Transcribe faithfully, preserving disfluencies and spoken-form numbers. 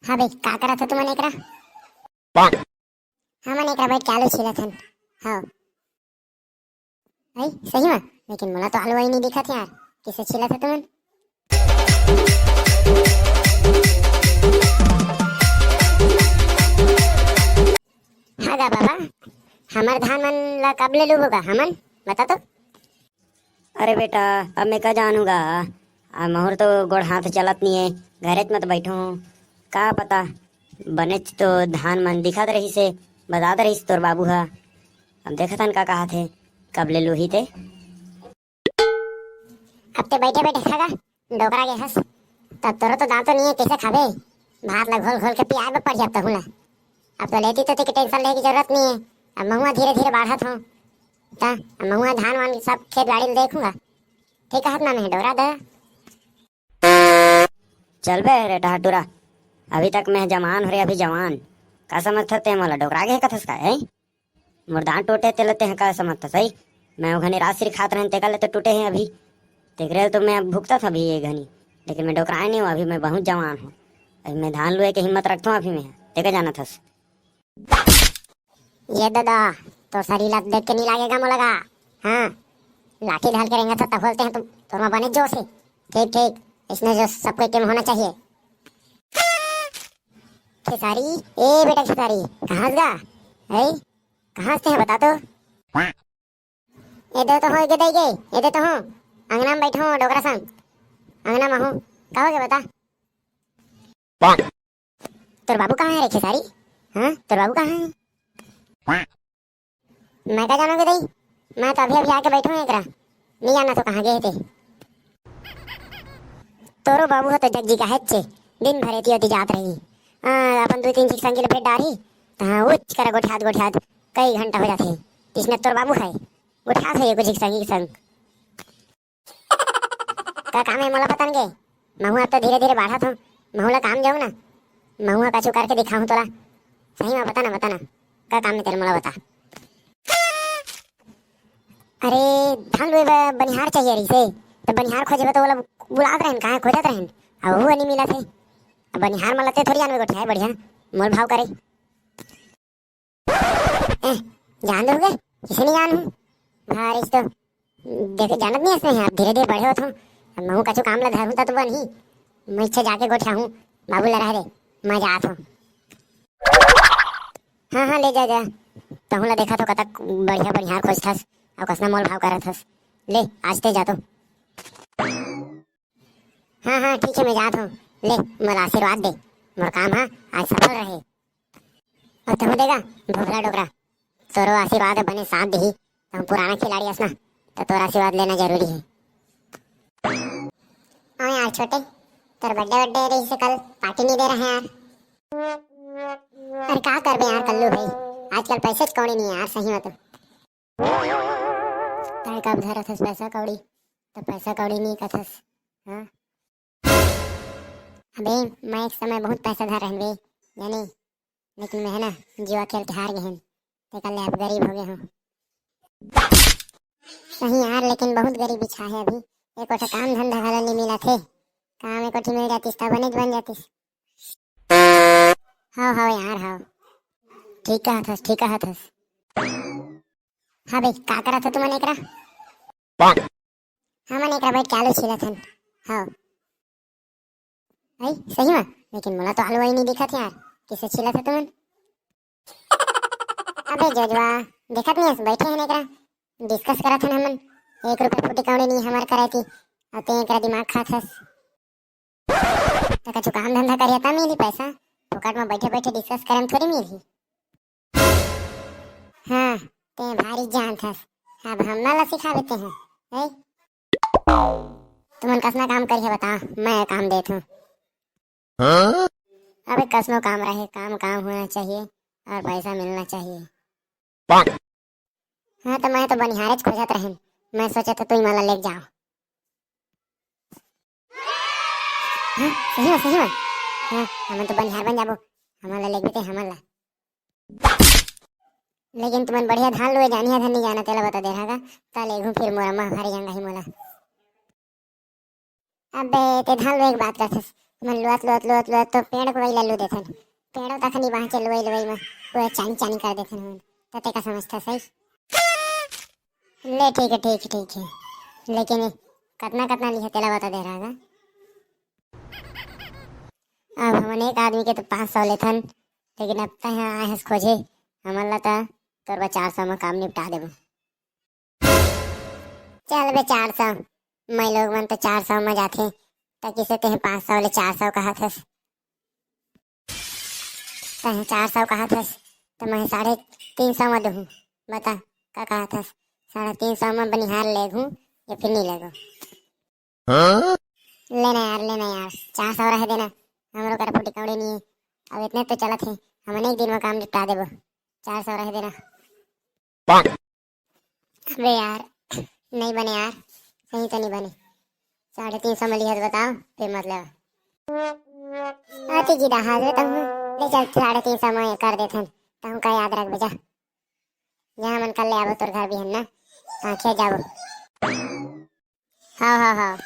हाँ बे, का करत हो तुमन एकरा? हमन एकरा बैठ के आलू छीलत हन। हाँ। अई, सही में? लेकिन मोला तो आलू अई नहीं दिखत यार। किसे छीलत हो तुमन? हाँ गा बाबा, हमर धान मन ला कब ले लूबो गा हमन? बता तो। अरे बेटा, अब मैं का जानूंगा? आ, मोर तो गोड़ हाथ चलत नहीं है, घरेच मत बैठो हूँ। का पता, बनेच तो धान मन दिखत रहिस हे, बतात रहिस तोर बाबू हा। अब देखत हन का कहत हे, कब ले लूही ते। अब ते बैठे बैठे खा गा, डोकरा गे हस। तब तोरो तो दांतो नहीं है, कैसे खाबे? भात ला घोल घोल के पियाए बर पड़ जाता हूँ ला। अब तो लेती तो तेके टेंशन लेके जरूरत नहीं है। अब महुआ धीरे धीरे बाढ़त हूँ। ता, अब महुआ धान वान सब खेत बाड़ी ल देखूंगा। ठीक कहत ना मैं डोरा दा। चल बे रे टहटूरा, अभी तक मैं जवान हो रे, अभी जवान। का समझथस ते मोला, डोकरा गे कथस का, हैं? मोर दांत टूटे तेला तेह का समझथस, हैं? मैं ओ घनी राजश्री खात रहन, तेकर ले तो टूटे हैं अभी। तेकरे ले तो मैं अब भुगतत हूँ अभी ये घनी, लेकिन मैं डोकराए नहीं हूँ, अभी मैं बहुत जवान हूँ। अभी मैं धान लुए के हिम्मत रखथों अभी मैं, तेका जानत हस। ये दादा, तोर शरीर ला देख के नहीं लागेगा मोला गा। हाँ, लाठी ढाल के रेंगत हस, तब बोलते हैं तुम, तोर में बने जोश है। ठीक, ठीक, इसने जो सबको टीम होना चाहिए। खेसारी, ए बेटा खेसारी, कहाँ से गा? ए, कहाँ से हैं बता तो? ए दे तो हो, ए दे गे, ए दे तो हो। अंगना में बैठो, डोकरा संग। अंगना में हो, का हो गया बता? तोर बाबू कहाँ है रे खेसारी? हाँ, तोर बाबू कहाँ है? मैं का जानों गे दई, मैं तो अभी अभी आके बैठो हूँ एकरा, नहीं जाना तो कहाँ गए थे। तोरो बाबू हो तो जगजी का हेच्चे, दिन भर एती ओती जात रही। हाँ, अपन दो तीन झिक संगी ल भेंट डारही, तहाँ उच करा गोठियात गोठियात कई घंटा हो जाथे। किसने तोर बाबू है, गोठियात है ये कुछ झिक संगी के संग। का काम है मोला बता न गे? महूँ अब तो धीरे धीरे बाढ़त हूँ, महूँ ला काम जाऊँ ना, महूँ हा कछु करके दिखाहूँ तोला। सही में बता ना, बता ना, का काम है तेरे, मोला बता। अरे, धान लुए बर बनिहार चाहिए रहिसे, तो बनिहार खोजे बर तो ओला बुलात रहन, कहाँ खोजत रहन, अब वो नहीं मिलत हे। अब बनिहार मन ला ते थोड़ी जानबे गोठियाए बढ़िया मोल भाव करे। ए, जान दोगे? किसे नहीं जानूँ? भारिस तो देख, जानत नहीं इसमें, आप धीरे धीरे बड़े होत हो। अब महूँ कछु काम ला धरूँ त तो बनही। मैं इच्छा जाके गोठियाहूँ, बाबू ला रह दे, मैं जात हूँ। हाँ, हाँ, ले जा, जा। तहूँ ला देखत हो कतक बढ़िया बढ़िया खोजथस, अउ कसना मोल भाव करत हस। ले, आज ते जा तो। हाँ, हाँ, ठीक है, मैं जात हूँ। ले, मोला आशीर्वाद दे, मोर काम हा आज सफल रहे। अउ तहूँ देगा, भोभला डोकरा, तोरो आशीर्वाद बने साथ दिही। हम पुराना खिलाड़ी अस ना, तो तोर आशीर्वाद लेना जरूरी है। हाँ यार छोटे, तोर बर्थडे बर्थडे रहिसे कल, पार्टी नहीं दे रहे यार। अरे का करबे यार कल्लू भाई, आजकल पैसे च कौड़ी नहीं है यार, सही में तो। तय कब धरत हस पैसा कौड़ी, तो पैसा कौड़ी नहीं कथस। हाँ। अबे, मैं एक समय बहुत पैसा धर रहन बे, जाने, लेकिन मैं है ना, जुआ खेल के हार गए हन, तेकर ले अब गरीब हो गए हूँ। सही यार, लेकिन बहुत गरीबी छा है अभी। एक ओठा काम धंधा घलो नहीं मिला थे, काम एक ओठी मिल जातिस त बने बन जातिस। हाव, हाव यार, हाव। ठीक कहत हस, ठीक कहत हस। हाँ बे, का करत हो तुमन एकरा? हमन एकरा बैठ के आलू छीलत हन। हाँ। अई, सही में? लेकिन मोला तो आलू अई नहीं दिखत यार। किसे छीलत हो तुमन? अबे जोजवा, देखत नहीं हस, बैठे हन एकरा। Discuss करत हन हमन। एक रुपया फूटी कौड़ी नहीं हमर करा ती। अब ते एकरा दिमाग खात हस। त कछु काम धंधा करिया त मिलही पैसा, फोकट म बैठे बैठे discuss करे म थोड़ी मिलही। हाँ, ते भारी जानथस, अब हमला ला सिखाबे ते ह, हैं? तुमन कसना काम करिया बता, मैं काम देत हूँ। अबे कसनो काम रहे, काम काम होना चाहिए और पैसा मिलना चाहिए। हाँ, त मैं तो बनिहारेच खोजत रहेन। मैं सोचत हूँ, तुई मोला लेके जाओ। हाँ, सही में, सही में। हाँ, हमन तो बनिहार बन जाबो। हमन ला लेगबे ते हमन ला। लेकिन तुमन बढ़िया धान लुए जानिया धन नहीं जाना, तेला बता दे रहा का। ता लेगहूँ फिर मोर अम्मा हर जंगा ही मोला। अबे, ते धान लुए के बात करथस। मन लुअत लुअत लुअत लुअत तो पेड़ को वही लल्लू देथन। पेड़ों तक नहीं बाँचे लुवई लुवई में, पूरा चानी चानी कर देथन हमन। त तेका समझता सही। ले ठीक है, ठीक है, ठीक है, लेकिन कतना कतना लिहे तेला बता दे रहा। अब हमन एक आदमी के तो पाँच सौ लेथन, लेकिन अब तय आए हस खोजे, हमन ला त तोर बर चार सौ में काम निपटा देबो। चल बे चार सौ, मैं लोग मन तो चार सौ में जाथे, त किसे तेहे पाँच सौ ले चार सौ कहत हस? तहे चार सौ कहत हस, त मैं साढ़े तीन सौ में दूहूँ। बता, का कहत हस? साढ़े तीन सौ में बनिहार लेगहूँ या फिर नहीं लेगो? हाँ? लेना यार, लेना यार, चार सौ रह देना, हमरो कर फूटी कौड़ी नहीं है। अब इतने तो चलत है, हमन एक दिन में काम निपटा देबो। चार सौ रह देना। अबे यार, नहीं बने यार, सही तो नहीं बने। साढ़े तीन सौ में लिहत बताओ, फिर मत लेवा। अति की डहा रे तहूँ, ले चल साढ़े तीन सौ में कर देथन, तहूँ का याद रख बेटा। यहाँ मन कर ले आबो तोर घर बिहन ना, हाँ खेत जाबो। हाँ, हाँ, हाँ,